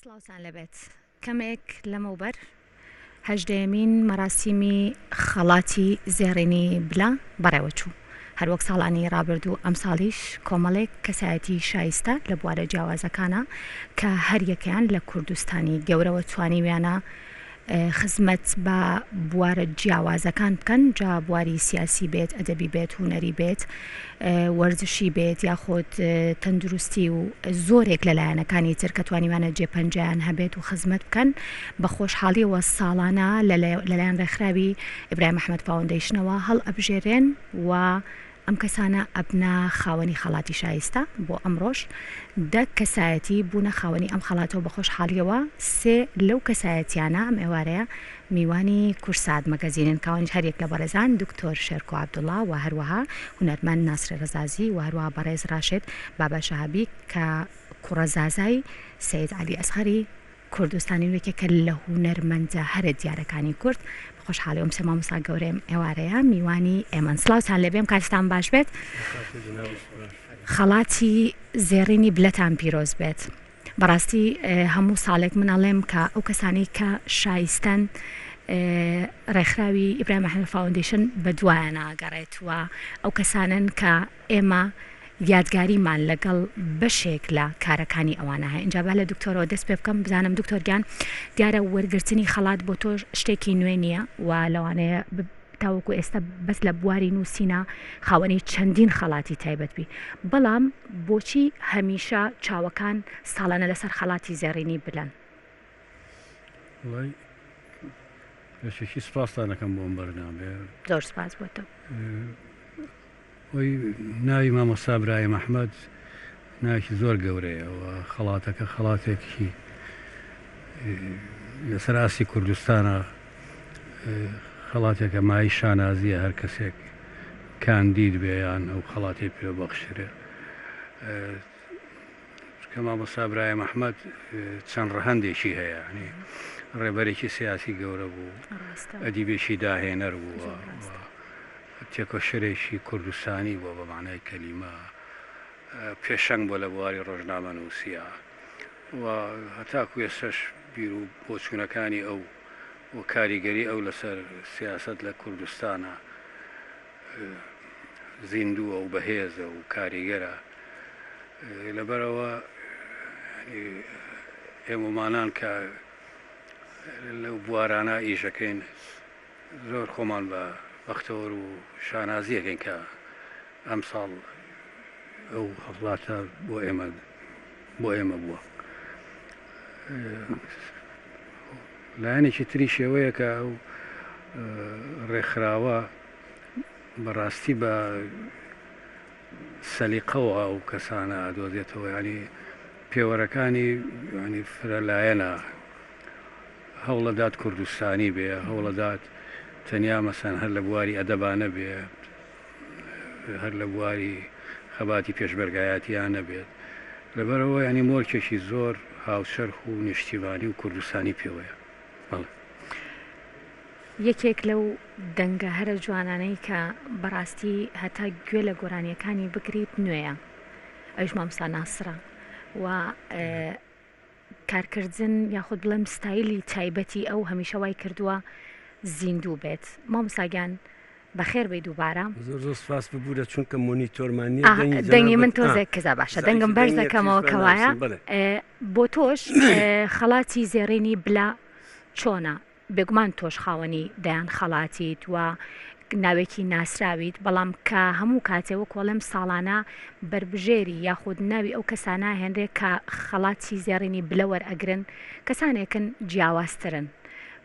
سڵاوتان لێبێت. کەمێک لەمەوبەر هەژدەیەمین مەراسیمی خەڵاتی زێڕینی بلە بەڕێوەچوو. هەروەک ساڵانی ڕابردوو ئەمساڵیش کۆمەڵێک کەسایەتی شایستە لە بوارە جیاوازەکانا کە هەریەکەیان لە کوردستانی گەورەوە توانیویانە خزمەت بە بوارە جیاوازەکان بکەن جا بواری سیاسی بێت، ئەدەبی بێت، هونەری بێت، وەرزشی بێت یاخود تەندروستی و زۆرێک لە لایەنەکانی تر کە توانیویانە جێ پەنجەیان هەبێت و خزمەت بکەن بە خۆشحاڵیەوە ساڵانە لەلایەن ڕێکخراوی ئیبراهیم ئەحمەد فاوەندەیشنەوە هەڵئەبژێرێن و ئەم کەسانە ئەبنە خاوەنی خەڵاتی شایستە، بۆ ئەمڕۆش دە کەسایەتی بوونە خاوەنی ئەم خەڵاتە و بە خۆشحاڵیەوە سێ لەو کەسایەتیانە ئەم ئێوارەیە میوانی کورسات مەگەزینن کە ئەوانیش هەریەک لە بەڕێزان دکتۆر شێرکۆ عەبدوڵا و هەروەها هونەرمەند ناسری ڕەزازی و هەروەها بەڕێز ڕاشد بابا شەهابی کە کوڕەزازای سەید عەلی ئەسغەری کوردستانی و یەکێکە لە هونەرمەندە هەرە دیارەکانی کورد. بە خۆشحاڵی ئەم سێ مامۆستا گەورەیەم ئێوارەیە میوانی ئێمەن. سڵاوتان لێبێ ئەم کاتتان باش بێت. خەڵاتی زێڕینی بلەتان پیرۆز بێت. بەڕاستی هەموو ساڵێک من ئەڵێم کە ئەو کەسانەی کە شایستەن ڕێکخراوی ئیبراهیم ئەحمەد فاوەندەیشن بەدوایان ئاگەڕێت و ئەو کەسانەن کە ئێمە یادگاریمان لەگەڵ بەشێک لە کارەکانی ئەوانە هەیە ئینجا با لە دکتۆرەوە دەست پێ بکەم بزانم دکتۆر گیان دیارە وەرگرتنی خەڵات بۆ تۆش شتێکی نوێ نییە و لەوانەیە تاوەکو ئێستا بەس لە بواری نووسینە خاوەنی چەندین خەڵاتی تایبەت بی بەڵام بۆچی هەمیشە چاوەکان ساڵانە لەسەر خەڵاتی زێڕینی بلەن؟ وەڵای بەشێکی سپاستان ئەکەم بۆ ئەم بەرنامەیە. زۆر سپاس بۆ تۆ. خۆی ناوی مامۆستا برایم ئەحمەد ناوێکی زۆر گەورەیە و خەڵاتەکە خەڵاتێکی لەسەر ئاستی کوردستانە خەڵاتێکە مای شانازیە هەر کەسێک کاندید بێ یان ئەو خەڵاتی پێ بەخشرێ چونکە مامۆستا برایم ئەحمەد چەند ڕەهەندێکی هەیە ینی ڕێبەرێکی سیاسی گەورە بوو ئەدیبێکی داهێنەر بووە تێکۆشەرێکی کوردستانی بووە بە مەعنای کەلیمە پێشەنگ بووە لە بواری ڕۆژنامەنووسیا و هەتاکو ئێستاش بیر و بۆچوونەکانی ئەو و کاریگەری ئەو لەسەر سیاسەت لە کوردستانا زیندووە و بەهێزە و کاریگەرە لەبەرئەوە ئێمەمانان کە لەو بوارانە ئیشەکەین زۆر خۆمان بە بەختەوەر و شانازی ئەکەین کە ئەمساڵ ئەو خەڵاتە بۆ ئێمە بۆ ئێمە بووە. لایەنێکی تری شێوەیە کە ئەو ڕێکخراوە بەڕاستی بە سەلیقەوە ئەو کەسانە ئەدۆزێتەوە ینی پێوەرەکانی ینی فرەلایەنە هەوڵەدات کوردستانی بێ، هەوڵەدات تەنیا مەسەن هەر لە بواری ئەدەبا نەبێ، هەر لە بواری خەباتی پێشمەرگایەتیا نەبێت. لەبەرئەوە یانی مۆرکێکی زۆر هاوچەرخ و نیشتیمانی و کوردستانی پێوەیە. بەڵێ. یەکێک لەو دەنگە هەرە جوانانەی کە بەڕاستی هەتا گوێ لە گۆرانیەکانی بگریت نوێیە ئەویش مامۆستا ناسرە و کارکردن یاخود بڵێم ستایلی تایبەتی ئەو هەمیشە وای کردووە زیندوو بێت مامۆستا گیان بەخێر بێی دووبارە. زۆر زۆر سپاس ببورە چونکە مۆنیتۆرمان نیە دەنگی دەنگی من جەنابت ئا تۆزێک کزە باشە زەعیفە دەنگم بەرز دەنگی دەکەمەوە ئەتریش با کەوایە ناوسم بەڵێ. بۆ تۆش خەڵاتی زێڕینی بلە چۆنە بێگومان تۆش خاوەنی دەیان خەڵاتیت و ناوێکی ناسراویت، بەڵام کە هەموو کاتێ وەکو ئەڵێم ساڵانە بەربژێری یاخود ناوی ئەو کەسانە ئەهێنرێ کە خەڵاتی زێڕینی بلە وەرئەگرن کەسانێکن جیاوازترن.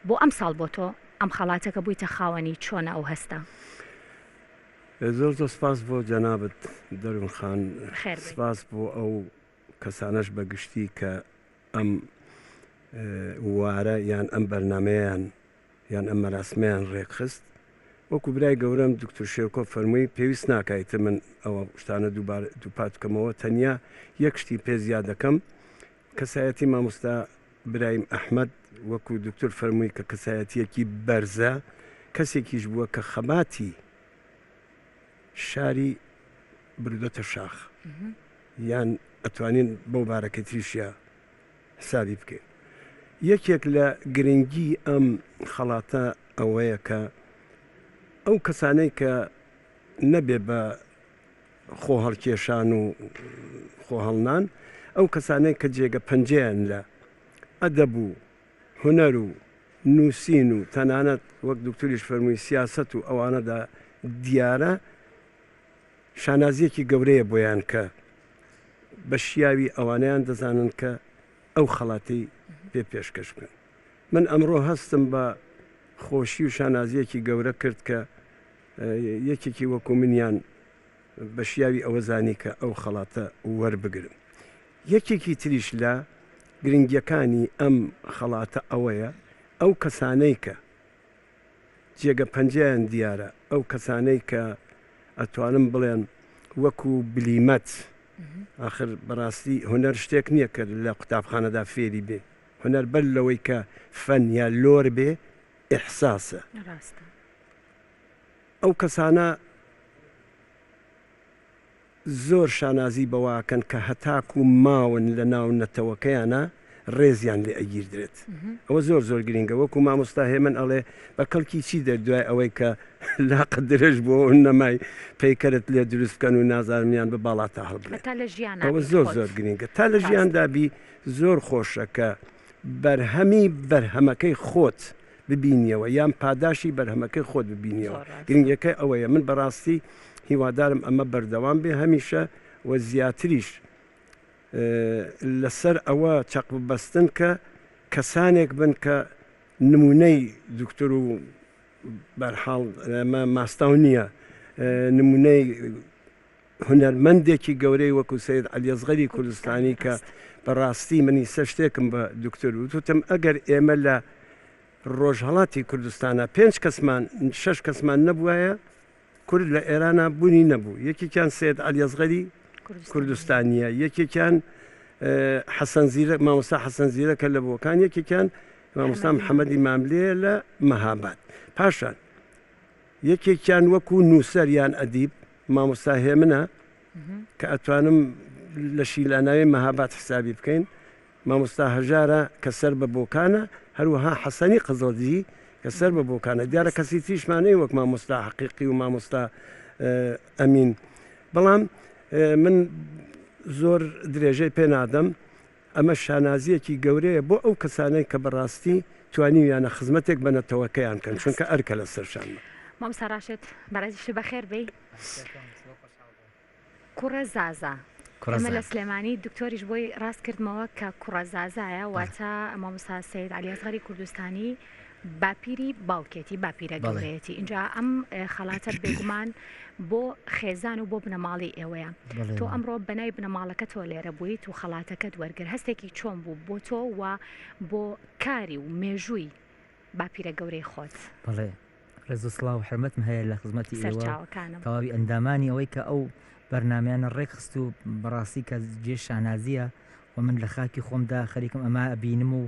بۆ ئەمساڵ بۆ تۆ ئەم خەڵاتە کە بوویتە خاوەنی چۆنە ئەو هەستە؟ زۆر زۆر سپاس بۆ جەنابت دەروون خان، بەخێر بێی. سپاس بۆ ئەو کەسانەش بە گشتی کە ئەم وارە یان ئەم بەرنامەیەیان یان ئەم مەراسمەیان ڕێکخست. وەکو برای گەورەم دکتور شێرکۆ فەرمووی پێویست ناکا ئیتر من ئەوە شتانە دووبارە دووپات بکەمەوە تەنیا یەک شتی پێ زیاد دەکەم کەسایەتی مامۆستا برایم ئەحمەد وەکو دکتور فەرمووی کە کەسایەتیەکی بەرزە کەسێکیش بووە کە خەباتی شاری بردۆتە شاخ یان ئەتوانین بەو بارەکەی تریشیا حسابی بکەین. یەکێک لە گرنگی ئەم خەڵاتە ئەوەیە کە ئەو کەسانەی کە نەبێ بە خۆهەڵکێشان و خۆهەڵنان، ئەو کەسانەی کە جێگە پەنجەیان لە ئەدەب و هونەر و نووسین و تەنانەت وەک دوکتوریش فەرمووی سیاسەت و ئەوانەدا دیارە، شانازییەکی گەورەیە بۆیان کە بە شیاوی ئەوانەیان دەزانن کە ئەو خەڵاتەی پێ پێشکەش بکەن. من ئەمڕۆ هەستم بە خۆشی و شانازییەکی گەورە کرد کە یەکێکی وەکو منیان بە شیاوی ئەوە زانی کە ئەو خەڵاتە وەربگرم. یەکێکی تریش لە گرنگییەکانی ئەم خەڵاتە ئەوەیە ئەو کەسانەی کە جێگە پەنجەیان دیارە، ئەو کەسانەی کە ئەتوانم بڵێم وەکو بلیمەت، ئاخر بەڕاستی هونەر شتێک نییە کە لە قوتابخانەدا فێری بێ، هونەر بەر لەوەی کە فەن یا لۆر بێ ئیحساسە. ڕاستە. ئەو کەسانە زۆر شانازی بەوە ئەکەن کە هەتاکو ماون لە ناو نەتەوەکەیانا ڕێزیان لێ ئەگیردرێت. ئەوە زۆر زۆر گرینگە. وەکو مامۆستا هێمن ئەڵێ بە کەڵکی چی دێت دوای ئەوەی کە لاقت درێژ بووە و نەمای پەیکەرت لێ دروست بکەن و نازانم یان بە باڵاتا هەڵبنێن. هەتا لە ژیانا ئەوە بیت زۆر خۆت. زۆر گرینگە. تا لە ڕاستە. ژیاندا بی زۆر خۆشە کە بەرهەمی بەرهەمەکەی خۆت ببینیەوە یان پاداشی بەرهەمەکەی خۆت ببینیەوە. زۆر ڕاستە. گرنگیەکەی ئەوەیە. من بەڕاستی هیوادارم ئەمە بەردەوام بێ هەمیشە و زیاتریش لەسەر ئەوە چەق ببەستن کە کەسانێک بن کە نمونەی دکتۆر و بەرحاڵ ئەمە ماستاو نییە نمونەی هونەرمەندێکی گەورەی وەکو سید عەلی ئەسغەری کوردستانی کە بەڕاستی منی سە شتێکم بە دکتۆر وتم ئەگەر ئێمە لە ڕۆژهەڵاتی کوردستانە پێنج کەسمان شەش کەسمان نەبوایە کورد لە ئێرانا بونی نەبوو یەکێکیان سەید عەلی ئەسغەری کوردستانیە یەکێکیان حەسەن زیرەک مامۆستا حەسەن زیرەکە لە بۆکان یەکێکیان مامۆستا محەممەدی ماملێ لە مەهاباد پاشان یەکێکیان وەکو نووسەر یان ئەدیب مامۆستا هێمنە کە ئەتوانم لە شیلاناوی مەهاباد حسابی بکەین مامۆستا هەژارە کە سەر بە بۆکانە، هەروەها حەسەنی قزڵجی کە سەر بە بۆکانە، دیارە کەسی تریشمان هەیە وەک مامۆستا حەقیقی و مامۆستا ئەمین، بەڵام من زۆر درێژەی پێ نادەم، ئەمە شانازییەکی گەورەیە بۆ ئەو کەسانەی کە بەڕاستی توانیویانە خزمەتێک بە نەتەوەکەیان بکەن، چونکە ئەرکە لەسەر شانمان. مامۆستا ڕاشد بەڕێزیشت بەخێر بێی. کوڕە زازا. ئێمە لە سلێمانی دکتۆریش بۆی ڕاست کردمەوە کە کوڕە زازایە واتە مامۆستا سەید عەلی ئەسغەری کوردستانی باپیری باوکێتی باپیرە گەورەیەتی ئینجا ئەم خەڵاتە بێگومان بۆ خێزان و بۆ بنەماڵی ئێوەیە تۆ ئەمڕۆ بەناوی بنەماڵەکەتەوە لێرە بوویت و خەڵاتەکەت وەرگر هەستێکی چۆن بوو بۆ تۆ و بۆ کاری و مێژووی باپیرە گەورەی خۆت. بەڵێ ڕێز و سڵاو و حورمەتم هەیە لە خزمەتی ئێوە و سەرچاوەکانم. تەواوی ئەندامانی ئەوەی کە ئەو بەرنامەیانە ڕێک خست و بەڕاستی کە جێ شانازیە و من لە خاکی خۆمدا خەریکم ئەمە ئەبینم و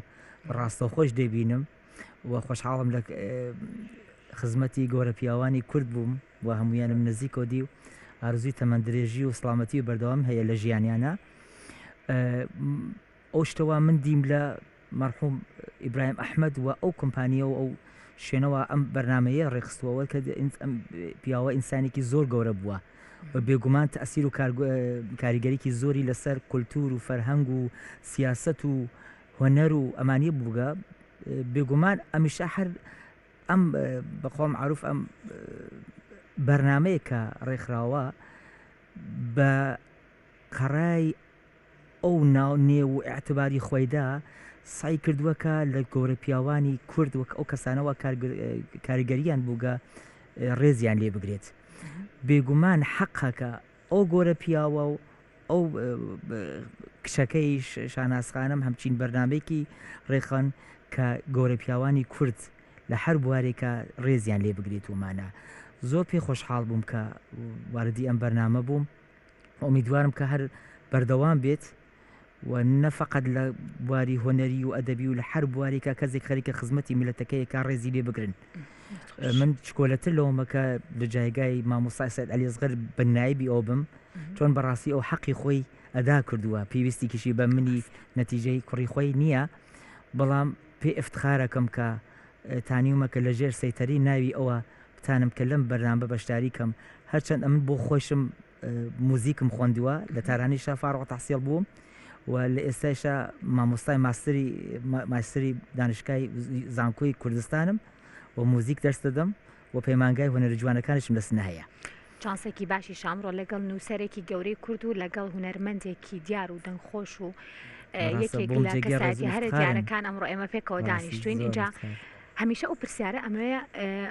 ڕاستەوخۆش دەیبینم و خۆشحاڵم لە خزمەتی گەورە پیاوانی کورد بووم و هەمویانم نزیکەوە دی و ئارزوی تەمەن درێژی و سڵامەتی و بەردەوام هەیە لە ژیانیانە ئەو شتە وا من دیم لە مەرحوم ئیبراهیم ئەحمەد و ئەو کۆمپانییە و ئەو شوێنە وا ئەم بەرنامەیە ڕێکخستووە کە ئەم پیاوە ئینسانێکی زۆر گەورە بووە و بێگومان تەئسیر و کاریگەریی زۆری لەسەر کولتوور و فەرهەنگ و سیاسەت و هونەر و ئەمانیە بووگە بێگومان ئەمیشە هەر ئەم بەقۆم عروف ئەم بەرنمەیە کە ڕێکخراوە بە قەرای ئەو ناو نێو و ئیعتباری خۆیدا سەعی کردووە کە لە گەورە پیاوانی کورد وەک ئەو کەسانە وا کاریگەریان بووگە ڕێزیان لێ بگرێت. بێگومان حەقە کە ئەو گۆرە پیاوە و ئەو کچەکەی شاناز خانم هەمچین بەرنامەیەکی ڕێکخەن کە گەورە پیاوانی کورد لە هەر بوارێکا ڕێزیان لێ بگرێت و مانا. زۆر پێ خۆشحاڵ بووم کە واردی ئەم بەرنامە بووم. ئومیدوارم کە هەر بەردەوام بێت و نە فەقەت لە بواری هۆنەری و ئەدەبی و لە هەر بوارێکا کەسێک خەریکە خزمەتی میلەتەکەیە کا ڕێزی لێ بگرن من چکۆلەتر لەوەمە کە لە جایگای مامۆستای سەید عەلی ئەسغەر بە نایبی ئەو بم چۆن بەڕاستی ئەو حەقی خۆی ئەدا کردووە پێویستیکیشی بە منی نەتیجەی کوڕی خۆی نییە بەڵام. پێ ئفتخارەکەم کە تانیومە کە لە ژێر سەیتەری ناوی ئەوە بتانم کە لەم بەرنامە بەشداری کەم هەرچەند ئەمن بۆ خۆیشم موزیکم خوەندووە لە تارانیشا فارغ تحصیل بووم و لە ئێستایشا مامۆستای ماستری ماستری دانشگای زانکۆی کوردستانم و موزیک دەرس دەدەم و پەیمانگای هونەرە جوانەکانیشم لە سنە هەیە. چانسێکی باشیشە ئەمڕۆ لەگەڵ نووسەرێکی گەورەی کورد و لەگەڵ هونەرمەندێکی دیار و دەنگخۆش و بەڕاستە یەکێک بۆم لە جێگەی ڕێز کەسایەتیە و هەرە ئیفتخارن. دیارەکان ئەمڕۆ ئێمە پێکەوە بەڕاستی دانیشتوین زۆر ئینجا ئیفتخار. هەمیشە ئەو پرسیارە ئەمەوێ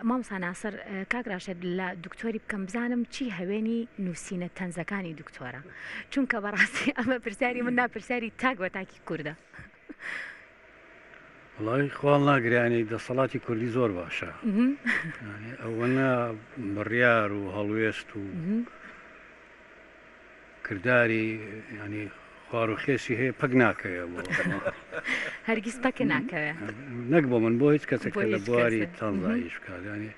مامۆستا ناسر کاک راشد لە دکتۆری بکەم بزانم چی هەوێنی نووسینە تەنزەکانی دکتۆرە چونکە بەڕاستی ئەمە پرسیاری من نا پرسیاری تاک بە تاکی کوردە. وەڵی خواڵ ناگرانی دەسەڵاتی کوردی زۆر باشە ئەوەنە بڕیار و هەڵوێست و کرداری ینی خوار و خێسی هەیە پەک ناکەوێ بۆ هەرگیز پەک ناکەوێ نەک بۆ من بۆ هیچ کەسێک کە لە بواری تەنزا ئیش بکات ینی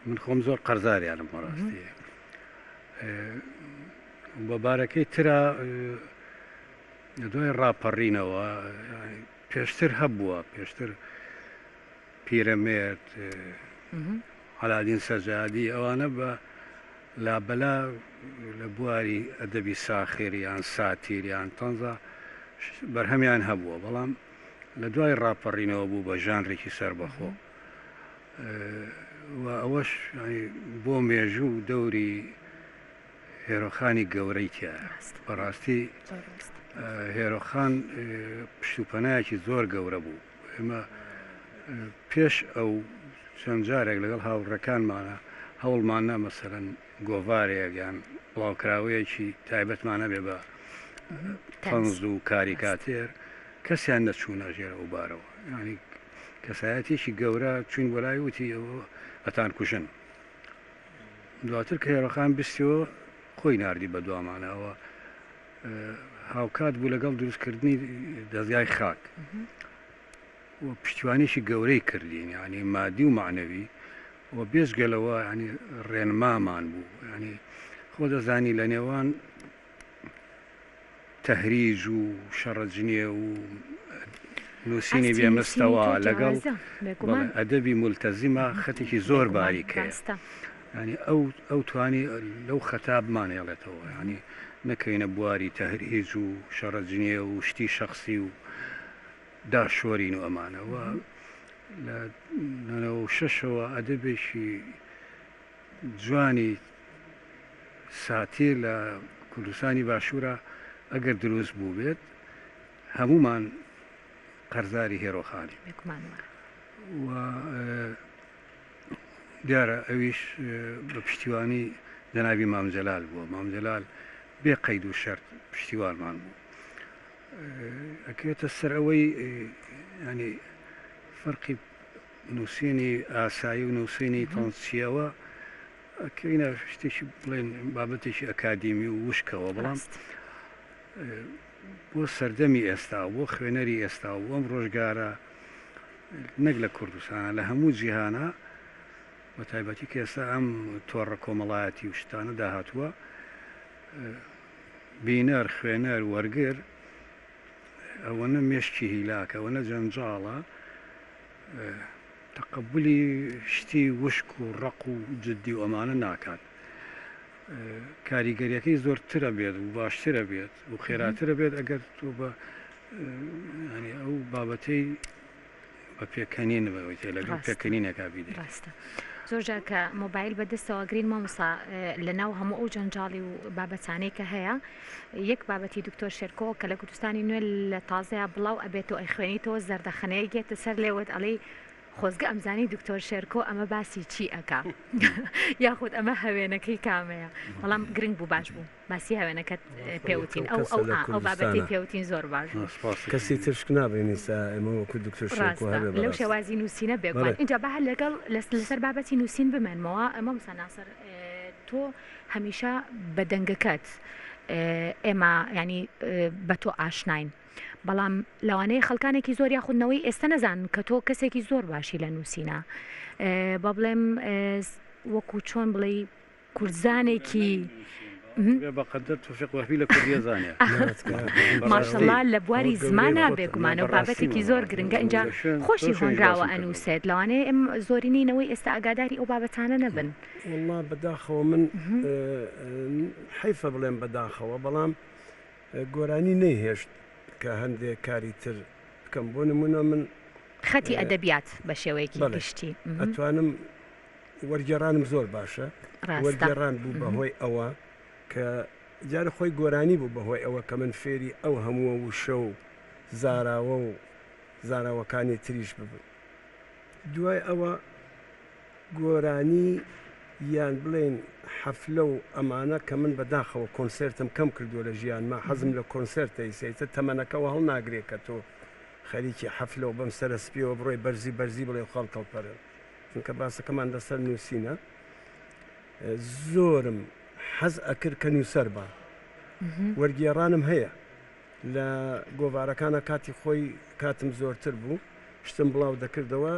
من خۆم زۆر قەرزاریانم بەڕاستی بە بارەکەی ترا لە دوای ڕاپەڕینەوە پێشتر هەبووە پێشتر پیرەمێرد، عەلادین سەجادی ئەوانە بە لابەلا لە بواری ئەدەبی ساخر یان ساتیر یان تەنزا بەرهەمیان هەبووە، بەڵام لە دوای ڕاپەڕینەوە بوو بە ژانرێکی سەربەخۆ و ئەوەش بۆ مێژوو و دەوری هێرۆخانی گەورەی تیایە. بەڕاستی هێرۆخان پشت و پەنایەکی زۆر گەورە بوو. ئێمە پێش ئەو چەند جارێک لەگەڵ هاوڕێکانمانە هەوڵمان نا مەسەلەن گۆڤارێک یان بڵاوکراوەیەکی تایبەتمان هەبێ بە تەنز و کاریکاتێر کەسیان نەچوونە ژێر ئەو بارەوە یانی کەسایەتێکی گەورە چوین بۆ لای وتی ئەتان کوژن دواتر کە هێرۆخان بیستیەوە خۆی ناردی بە دوامانەوە هاوکات بوو لەگەڵ دروستکردنی دەزگای خاک و پشتیوانیی گەورەی کردین یعنی مادی و معنەوی و بێجگە لەوە ینی ڕێنمامان بوو ینی خۆ دەزانی لە نێوان تەهریج و شەڕەجنێ و نووسینی ئاستی بێ نووسینی مستەوا تۆ لەگەڵ جیاوازە بەڵێ بێگومان ئەدەبی مولتەزیمە خەتێکی زۆر بێگومان باریک هەیە ڕاستە. یانی ئەو ئەو توانی لەو خەتا بمانهێڵێتەوە یانی نەکەوینە بواری تەهریج و شەڕەجنێ و شتی شەخسی و داشۆرین و ئەمانە و لە نەوە شەشەوە ئەدەبێکی جوانی ساتیر لە کوردستانی باشوورە ئەگەر دروست بووبێت هەموومان قەرزاری هێرۆخانین بێگومان وایە. و دیارە ئەویش بە پشتیوانی جەنابی مام جەلال بووە، مام جەلال بێ قەید و شەرت پشتیوانمان بوو. ئەکەوێتە سەر ئەوەی ینی فەرقی نووسینی ئاسایی و نووسینی تەنزچیەوە ئەکەوینە شتێکی بڵێن بابەتێکی ئەکادیمی و وشکەوە بەڵام بۆ سەردەمی ئێستا و بۆ خوێنەری ئێستا و بۆ ئەم ڕۆژگارە نەک لە کوردستانە لە هەموو جیهانە بە تایبەتی کە ئێستا ئەم تۆڕە کۆمەڵایەتی و شتانە داهاتووە بینەر خوێنەر وەرگر ئەوەنە مێشکی هیلاکە ئەوەنە جەنجاڵە تەقەبولی شتی وشک و ڕەق و جددی و ئەمانە ناکات کاریگەریەکەی زۆرترە بێت و باشترە بێت و خێراترە بێت ئەگەر تۆ بە ینی ئەو بابەتەی بە پێکەنین بەوەی لەگەڵ پێکەنینێکا بیدەیت. ڕاستە زۆر جار کە مۆبایل بە دەستەوە گرین مامۆستا لە ناو هەموو ئەو جەنجاڵی و بابەتانەی کە هەیە یەک بابەتی دکتۆر شێرکۆ کە لە کوردستانی نوێ لە تازەیا بڵاو ئەبێتەوە ئەیخوێنیتەوە زەردەخەنەیەک یەتە سەر لێوت ئەڵێی خۆزگە ئەمزانی دکتۆر شێرکۆ ئەمە باسی چی ئەکا یاخود ئەمە هەوێنەکەی کامەیە بەڵام گرنگ بوو باش بوو باسی هەوێنەکەت پێوتین ئەو ئەو ئەو بابەتی پێوتین زۆر باش بوو کەسی ترشک نابینی سا ئێمە وەکو دکتۆر شێرکۆ هەبێ ڕاستە لەو شێوازی نووسینە بێگومان ئینجا با هەر لەگەڵ لەسەر بابەتی نووسین بمێنمەوە مامۆستا ناسر تۆ هەمیشە بە دەنگەکەت ئێمە ینی بە تۆ ئاشناین بەڵام لەوانەیە خەڵکانێکی زۆر یاخود نەوەی ئێستا نەزانن کە تۆ کەسێکی زۆر باشی لە نووسینە با بڵێم وەکو چۆن بڵێی کوردزانێکی. بەقەدەر تۆفیق وەهبی لە کوردیە زانێ. ماشەڵا لە بواری زمانا بێگومانە و بابەتێکی زۆر گرنگە ئینجا خۆشی هۆنراوە ئەنووسێت لەوانەیە ئێم زۆرینەی نەوەی ئێستا ئاگاداری ئەو بابەتانە نەبن. وەڵا بەداخەوە من حەیفە بڵێم بەداخەوە بەڵام گۆرانی نەیهێشت کە هەندێک کاری تر بکەم بۆ نمونە من خەتی ئەدەبیات بە شێوەیەکی گشتی ئەتوانم وەرگێڕانم زۆر باشە وەرگێڕان بوو بەهۆی ئەوە کە جارە خۆی گۆرانی بوو بەهۆی ئەوە کە من فێری ئەو هەمووە وشە و زاراوە و زاراوەکانی تریش ببم دوای ئەوە گۆرانی یان بڵێین حەفلە و ئەمانە کە من بەداخەوە کۆنسێرتم کەم کردووە لە ژیانما حەزم لە کۆنسێرتە ئیسە ئیتر تەمەنەکەوە هەڵناگرێ کە تۆ خەریکی حەفلە و بەم سەرە سپیەوە بڕۆی بەرزی بەرزی بڵێ و خەڵک هەڵپەرن چونکە باسەکەمان لەسەر نووسینە زۆرم حەز ئەکرد کە نووسەر بە وەرگێڕانم هەیە لە گۆڤارەکانا کاتی خۆی کاتم زۆرتر بوو شتم بڵاو دەکردەوە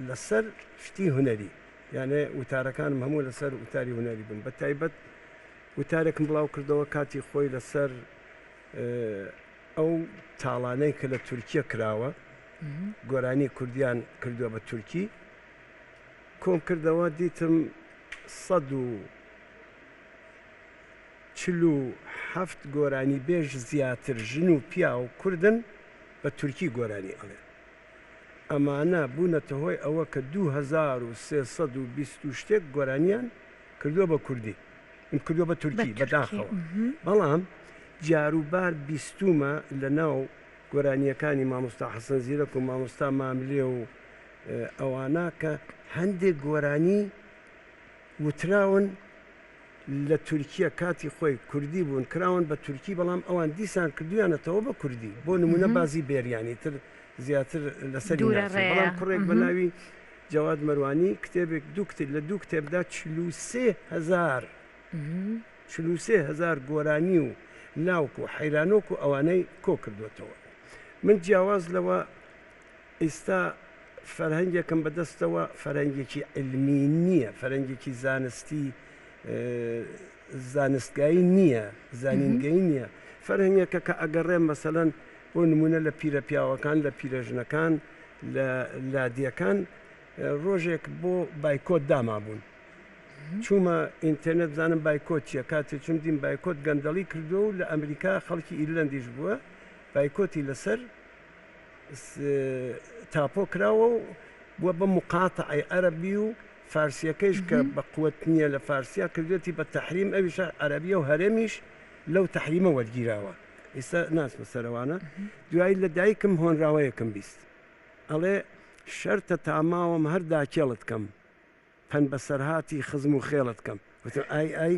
لەسەر شتی هونەری یانێ وتارەکانم هەموو لەسەر وتاری هونەری بوون بە تایبەت وتارێکم بڵاو کردەوە کاتی خۆی لەسەر ئەو تاڵانەی کە لە تورکیە کراوە گۆرانی کوردیان کردووە بە تورکی کۆم کردەوە دیتم 147 گۆرانیبێژ زیاتر ژن و پیاو کوردن بە تورکی گۆرانی ئەڵێن. ئەمانە بوونەتە هۆی ئەوە کە 2320 و شتێک گۆرانیان کردووە بە کوردی کردووە بە تورکی بەداخەوە. بەڵام جاروبار بیستوومە لە ناو گۆرانییەکانی مامۆستا حەسەن زیرەک و مامۆستا ماملێ و ئەوانە کە هەندێک گۆرانی وتراون لە تورکیە کاتی خۆی کوردی بوون کراون بە تورکی بەڵام ئەوان دیسان کردویانەتەوە بە کوردی بۆ نمونە بازی بێریانی تر زیاتر لەسەری ناچم بەڵام کوڕێک بە ناوی جەواد مەروانی کتێبێک دوو کتێب لە دوو کتێبدا 43 هەزار 43 هەزار گۆرانی و لاوک و حەیرانۆک و ئەوانەی کۆ کردوێتەوە من جیاواز لەوە ئیستا فەرهەنگێکم بەدەستەوە فەرهەنگێکی عیلمی نییە، فەرهەنگێکی زانستی زانستگایی نییە، زانینگەیی نییە، فەرهەنگێکە کە ئەگەڕێ مەسەلەن بۆ نموونە لە پیرە پیاوەکان، لە پیرەژنەکان، لە لادێکان ڕۆژێک بۆ بایکۆت دامابوون. چوومە ئینتێرنێت بزانم بایکۆت چییە، کاتێ چووم دیم بایکۆت گەندەڵی کردووە و لە ئەمریکا خەڵکی ئیرلەندیش بووە بایکۆتی لەسەر تاپۆ کراوە و بووە بە موقاتەعەی عەرەبی و فارسیەکەیش کە بە قوت نییە لە فارسیا کردوێتی بە تەحریم ئەویشە عەرەبیە و هەرێمیش لەو تەحریمە وەرگیراوە ئیستا ناچمە سەرەوانە دوایی لە دایکم هۆنراوەیەکم 20 ئەڵێ شەرتە تاماوم هەر داکێڵت کەم پەند بەسەرهاتی خزم و خێڵت کەم وتم ئای ئای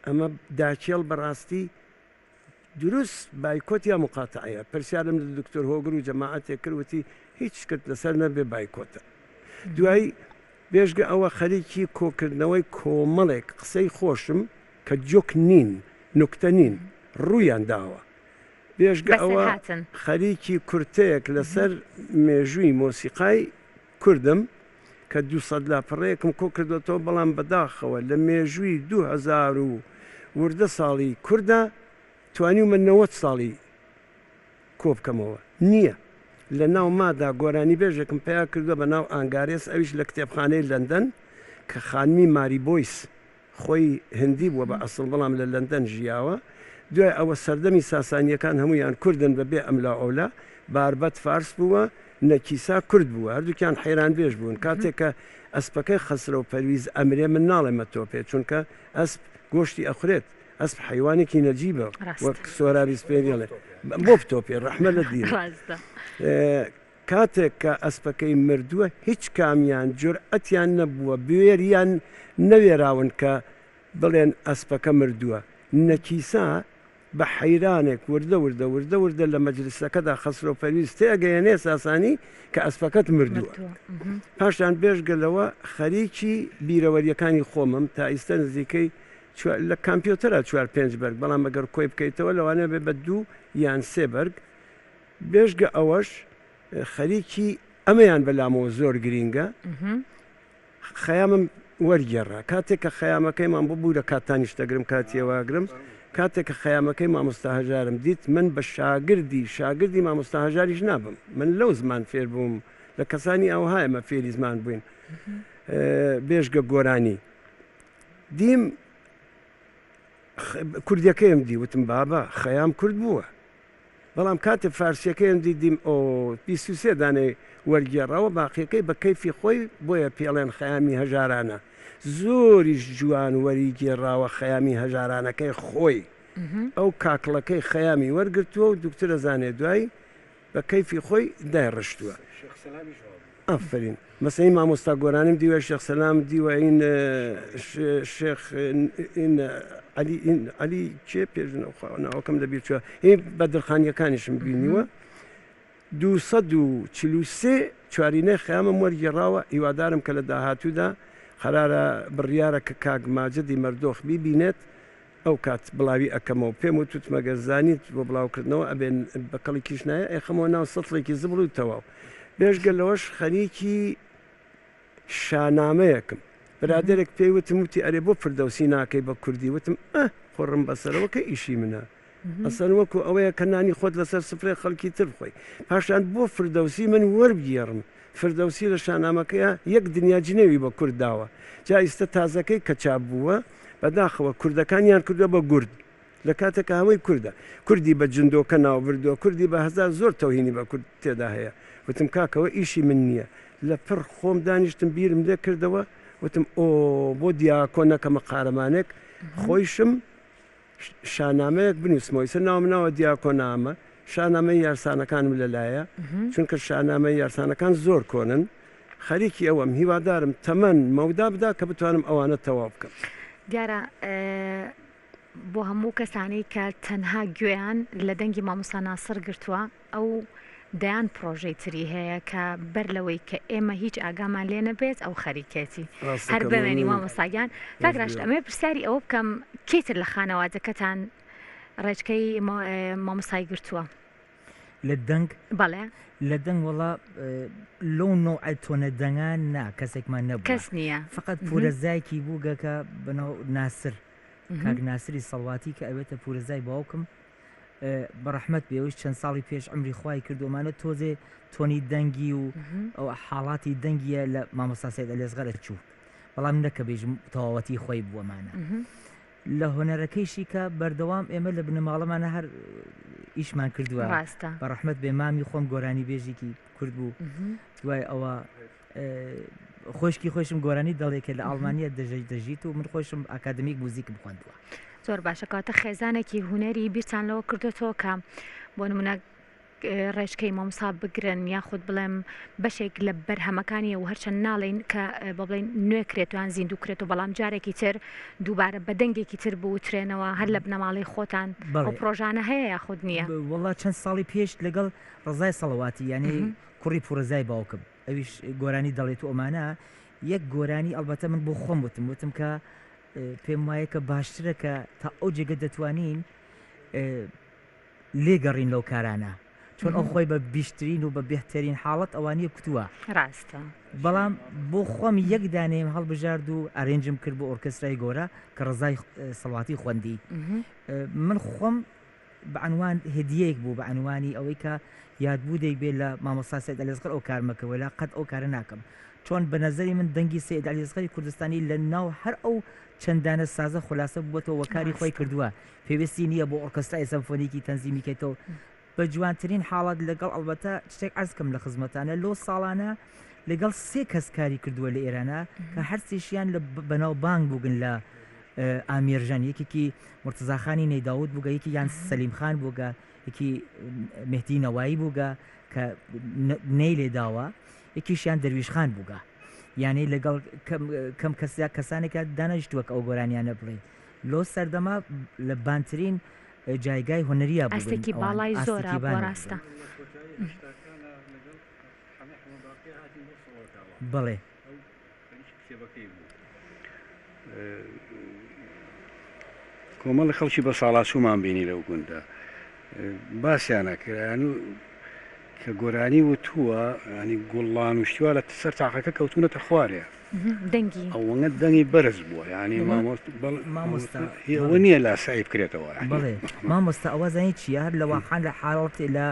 ئەمە داکێڵ بەڕاستی دروست بایکۆت یا موقاتەعەیە؟ پرسیارم لە دکتۆر هۆگر و جەماعەتێک کرد وتی هیچ شکت لەسەر نەبێ بایکۆتە. دوای بێژگە ئەوە خەریکی کۆکردنەوەی کۆمەڵێک قسەی خۆشم کە جۆک نین، نوکتە نین، ڕوویان داوە. بێژگە ئەوە بەسەرهاتن. خەریکی کورتەیەک لەسەر مێژووی مۆسیقای کوردم کە 200 لاپەڕەیەکم کۆ کردۆتەوە، بەڵام بەداخەوە لە مێژووی 2000 و وردە ساڵی کوردا توانیومە 90 ساڵی کۆ بکەمەوە. نییە. لە ناو مادا گۆرانیبێژێکم پەیا کردووە بە ناو ئانگارێس ئەویش لە کتێبخانەی لەندەن کە خانمی ماری بۆیس خۆی هندی بووە بە ئەسڵ بەڵام لە لەندەن ژیاوە، دوای ئەوە سەردەمی ساسانییەکان هەموویان کوردن بە بێ ئەملاوئەولا، باربەت فارس بووە، نەکیسا کورد بووە، هەردووکیان حەیرانبێژ بوون، کاتێک کە ئەسپەکەی خەسرەو پەرویز ئەمرێ من ناڵێم ئەتۆپێ چونکە ئەسپ گۆشتی ئەخورێت، ئەسپ حەیوانێکی نەجیبە وەک سۆرابی سپێری ئەڵێ بۆ بتۆپێ ڕەحمە لە دینت. کاتێک کە ئەسپەکەی مردووە هیچ کامیان جورئەتیان نەبووە، بوێریان نەوێراون کە بڵێن ئەسپەکە مردووە. نەکیسا بە حەیرانێک وردە وردە وردە وردە لە مەجلسەکەدا خەسرەو پەرویز تێئەگەیەنێ ساسانی کە ئەسپەکەت مردووە. پاشان بێژگە لەوە خەریکی بیرەوەرییەکانی خۆمم تا ئیستە نزیکەی لە کامپیۆتەرا چوار پێنج بەرگ بەڵام ئەگەر کۆی بکەیتەوە لەوانەیە بێ بە دوو یان سێ بەرگ بێژگە ئەوەش خەریکی ئەمەیان بەلامەوە زۆر گرینگە خەیامم وەرگێڕا. کاتێک کە خەیامەکەی مام ببوورە کاتتانیش دەگرم کاتی ئێوە ئەگرم، کاتێک کە خەیامەکەی مامۆستا هەژارم دیت من بە شاگردی شاگردی مامۆستا هەژاریش نابم من لەو زمان فێر بووم لە کەسانی ئەوها ئێمە فێری زمان بووین بێژگە گۆرانی دیم کوردیەکەیم دی وتم بابە خەیام کورد بووە بەڵام کاتێ فارسیەکەیم دی دیم ئۆ 23 دانەی وەرگێڕاوە باقیەکەی بە کەیفی خۆی بۆیە پێڵێن خەیامی هەژارانە زۆریش جوان وەری گێڕاوە خەیامی هەژارانەکەی خۆی ئەو کاکڵەکەی خەیامی وەرگرتووە و دوکتور ئەزانێ دوای بە کەیفی خۆی دایڕشتووە. شێخ سەلامیش وا بوو. ئافەرین. مەسەین مامۆستا گۆرانیم دیوە شێخ سەلام دیوە ئین شێخ ئین عەلی ئین عەلی کێ پێش خوا ناوەکەم لەبیر چووە هی بەدرخانیەکانیشم بینیوە. 243 چوارینەی خەیامم وەرگێڕاوە هیوادارم کە لە داهاتوودا قەرارە بڕیارە کە کاک ماجدی مەردۆخ بیبینێت ئەو کات بڵاوی ئەکەمەوە پێم وتوت مەگەر زانیت بۆ بڵاو کردنەوە ئەبێ بە کەڵکیش نایە ئەیخەمەوە ناو سەتڵێکی زبڵ و تەواو بێژگە لەوەش خەریکی شانامەیەکم برادەرێک پێی وتم وتی ئەرێ بۆ فردەوسی ناکەی بە کوردی وتم ئە قوڕم بەسەرەوە کە ئیشی منە ئەسەن وەکو ئەوەیە کە نانی خۆت لەسەر سفرەی خەڵکی تر بخۆی پاشان بۆ فردەوسی من وەربگێڕم فردەوسی لە شانامەکەیا یەک دنیا جنێوی بە کورد داوە جا ئیستە تازەکەی کە چاپ بووە بەداخەوە کوردەکانیان کردوە بە گورد لە کاتێکا هەمووی کوردە کوردی بە جندۆکە ناو بردوە کوردی بە هەزار زۆر تەوهینی بە کورد تێدا هەیە وتم کاکەوە ئیشی من نیە لە پڕ خۆم دانیشتم بیرم لێ کردەوە وتم ئۆ بۆ دیاکۆ نەکەمە قارەمانێک خۆیشم شانامەیەک بنووسمەوە ئیسە ناوم ناوە دیاکۆ نامە شانامەی یارسانەکانم لەلایە چونکە شانامەی یارسانەکان زۆر کۆنن خەریکی ئەوەم هیوادارم تەمەن مەودا بدا کە بتوانم ئەوانە تەواو بکەم. دیارە بۆ هەموو کەسانەی کە تەنها گوێیان لە دەنگی مامۆستا ناسڕ گرتووە ئەو دەیان پڕۆژەی تری هەیە کە بەر لەوەی کە ئێمە هیچ ئاگامان لێ نەبێت ئەو خەریکێتی هەر بمێنی مامۆستا گیان کاک راشد ئەمەوێ پرسیاری ئەوە بکەم کێ تر لە خانەوادەکەتان ڕێچکەی مامۆستای گرتووە؟ لە دەنگ؟ بەڵێ. لە دەنگ وەڵا لەو نەوعە تۆنە دەنگە نا کەسێکمان نەبووە. کەس نییە. فەقەت پورەزایەکی بووگە کە بەناو ناسر کاک ناسری سەڵواتی کە ئەبێتە پورەزای باوکم بەڕەحمەت بێ ئەویش چەند ساڵی پێش عەمری خوای کردو ئەمانە تۆزێ تۆنی دەنگی و ئەو حاڵاتی دەنگیە لە مامۆستا سەید عەلی ئەسغەر ئەچوو بەڵام نەکە بێژم تەواوەتی خۆی بوو ئەمانە لە هونەرەکەیشی کە بەردەوام ئێمە لە بنەماڵەمانە هەر ئیشمان کردووە ڕاستە بە ڕەحمەت بێ مامی خۆم گۆرانی بێژێکی کورد بوو دوای ئەوە خۆشکی خۆشم گۆرانی دەڵێ کە لە ئەڵمانیا دەژیت و من خۆشم ئاکادمیک موزیکم خوێندووە. زۆر باشە کەواتە خێزانێکی هونەری بیرتان لەوە کردۆتەوە کە بۆ نمونە ڕێچکەی مامۆستا بگرن یاخود بڵێم بەشێک لە بەرهەمەکانی و هەرچەند ناڵین کە بە بڵێن نوێ کرێتوان زیندوو کرێت و بەڵام جارێکی تر دووبارە بە دەنگێکی تر بوترێنەوە هەر لە بنەماڵەی خۆتان ئەو پرۆژانە هەیە یاخود نییە؟ وەڵا چەند ساڵی پێش لەگەڵ ڕەزای سەڵەواتی یانی کوڕی پوڕەزای باوکم ئەویش گۆرانی دەڵێت و ئەمانە یەک گۆرانی ئەڵبەتە من بۆ خۆم وتم وتم کە پێم وایە کە باشترە کە تا ئەو جێگە دەتوانین لێگەڕین لەو کارانە چۆن ئەو خۆی بە بیشترین و بە بهترین حاڵەت ئەوانیە کوتووە ڕاستە بەڵام بۆ خۆم یەک دانەیەم هەڵبژارد و ئەرێنجم کرد بۆ ئۆرکێسترای گۆرە کە ڕەزای سەڵواتی خوەندی من خۆم بە عەنوان هدیەیەک بوو بە عەنوانی ئەوەی کە یادبوودێک بێ لە مامۆستا سەید عەلی ئەسغەر ئەو کارمە کرد وەلا قەت ئەو کارە ناکەم چۆن بە نەزەری من دەنگی سەید عەلی ئەسغەری کوردستانی لە ناو هەر ئەو چەند دانە سازە خولاسە بووەتەوە وە کاری خۆی ڕاستە. کردووە پێویستی نییە بۆ ئۆرکەسترای سەمفۆنیکی تەنزیمی کەیتەوە بە جوانترین حاڵەت لەگەڵ ئەڵبەتە شتێک عەرز کەم لە خزمەتانە لۆ ساڵانە لەگەڵ سێ کەس کاری کردووە لە ئێرانە کە هەرسێشیان لە بەناوبانگ بووگن لە ئامێرژەن یەکێکی مورتەزا خانی نەیداود بووگە یەکێکیان سەلیم خان بووگە یەکی مێهدی نەوایی بووگە کە نەی لێ داوە یەکیشیان دەرویش خان بووگە یانەی لەگەڵ کەم کەسیا کەسانێکە دانەیشتووە کە ئەو گۆرانیانە بڵێ لۆ سەردەما لە بانترین جایگای هونەرییا بووگن ئاستێکی ئەوان باڵای زۆرە ئاستێکی بۆ بان ڕاستە. بووگن. بەڵێ. کۆمەڵی خەڵکی بەساڵاچوومان بینی لەو گوندە باسیان ئەکرد یانی کە گۆرانی وتووە ینی گوڵان و شتیوا لە سەر تاقەکە کەوتونەتە خوارێ. دەنگی. ئەوەنە دەنگی بەرز بووە یانی مامۆستا بەڵێ مامۆستا هی ئەوە نییە لاسایی بکرێتەوە یانی. بەڵێ مامۆستا ئەوە زانی چییە هەر لە واقعا لە حاڵەت لە